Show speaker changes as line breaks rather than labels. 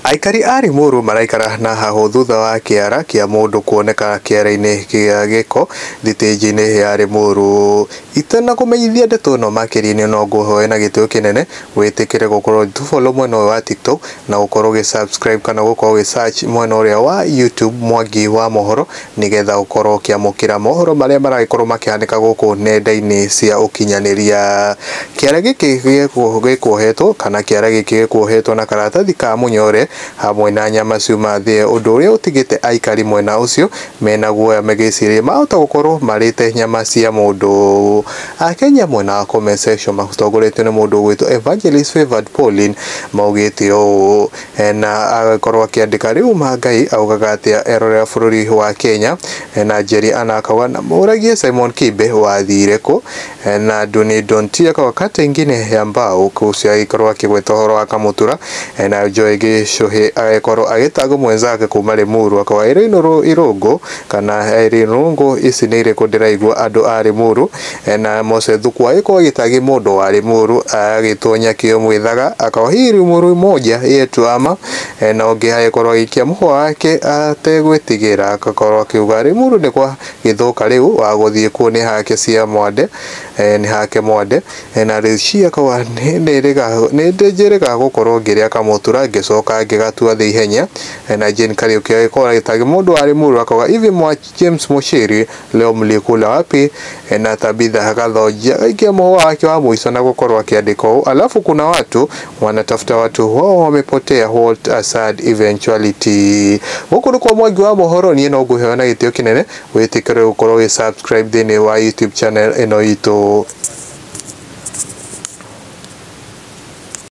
Aikari a Limuru maraikara na hahũ thutha wa kĩara kĩa mũndũ kuoneka kĩara-inĩ kĩa gĩko thitĩnji-inĩ ya Limuru. Itanakũmenyithia ndeto ĩno makĩria no ngũhoe na gĩtĩo kĩnene wĩtĩkĩre gũkorwo tũfollow mwena ũyũ wa TikTok na gũkorwo ũgĩ subscribe kana gũkorwo ũgĩ search mwena ũrĩa wa YouTube Mwangi wa Mohoro nĩgetha ũkorwo ũkĩamũkĩra mohoro marĩa maragĩkorwo makĩhanĩka gũkũ nenda-inĩ cia ũkinyanĩria. Kĩara gĩkĩ gĩkuohetwo kana kĩara gĩkĩ gĩkuohetwo na karatathi ka mũnyore hamwe na nyama ciuma thĩĩ, ũndũ ũrĩa ũtigĩte aikari mwena ũcio mena guoya magĩciria mahota gũkorwo marĩte nyama cia mũndũ. Akenya mwena wa comment section matongoretio nĩ mũndũ ũgwĩtwo Evangelist Favored Pauline maugĩte ũũ na agakorwo akĩandĩka rĩu ma Ngai augaga atĩa erorera bũrũri wa Kenya, na Jerry Anna akauga na mũragie Simon Kibe wathire kũ, na Duni Donti akauga kata ingine ya mbao kũcio agĩkorwo akĩgweta ũhoro wa Kamũtura, na Joy Gĩcũhĩ agĩkorwo agĩtagwo mwenzake kuma Limuru akauga ĩrĩ irũngũ kana ĩrĩ irũngũ ici nĩ irĩkũ ndĩraigua andũ a Limuru, na Mose Thuku agĩkorwo agĩtagi mũndũ wa Limuru agĩtwo Nyakĩo Mwĩthaga akauga hii Limuru moja yetu ama, na ũngĩ agĩkorwo agĩikia mũhwa wake ategwĩtigĩra agakorwo akiuga Limuru nĩ kwa gĩthũka rĩu wa gũthiĩ kuo nĩ hake cia mwande, nĩ hake mwande, na Rĩci akauga nĩ njĩrĩga gũkorwo ngĩrĩa kamũtura ngĩcoka ngĩgatua thĩ ihenya, na Jane Kariuki agĩkorwo agĩtagi mũndũ wa Limuru akauga hivi mwa James Mushiri leo mlikula wapi, na Tabitha Gathonjia agaikia mũhwa wake wa mũico na gũkorwo akĩandĩka ũũ alafu kuna watu wanatafuta watu wao wamepotea, what a sad eventuality. Gũkũ nĩ kwa Mwangi wa Mohoro, niĩ no ngũheana gĩtĩo kĩnene wĩtĩkĩre gũkorwo ũgĩ subscribe thĩinĩ wa YouTube channel ĩno itũ.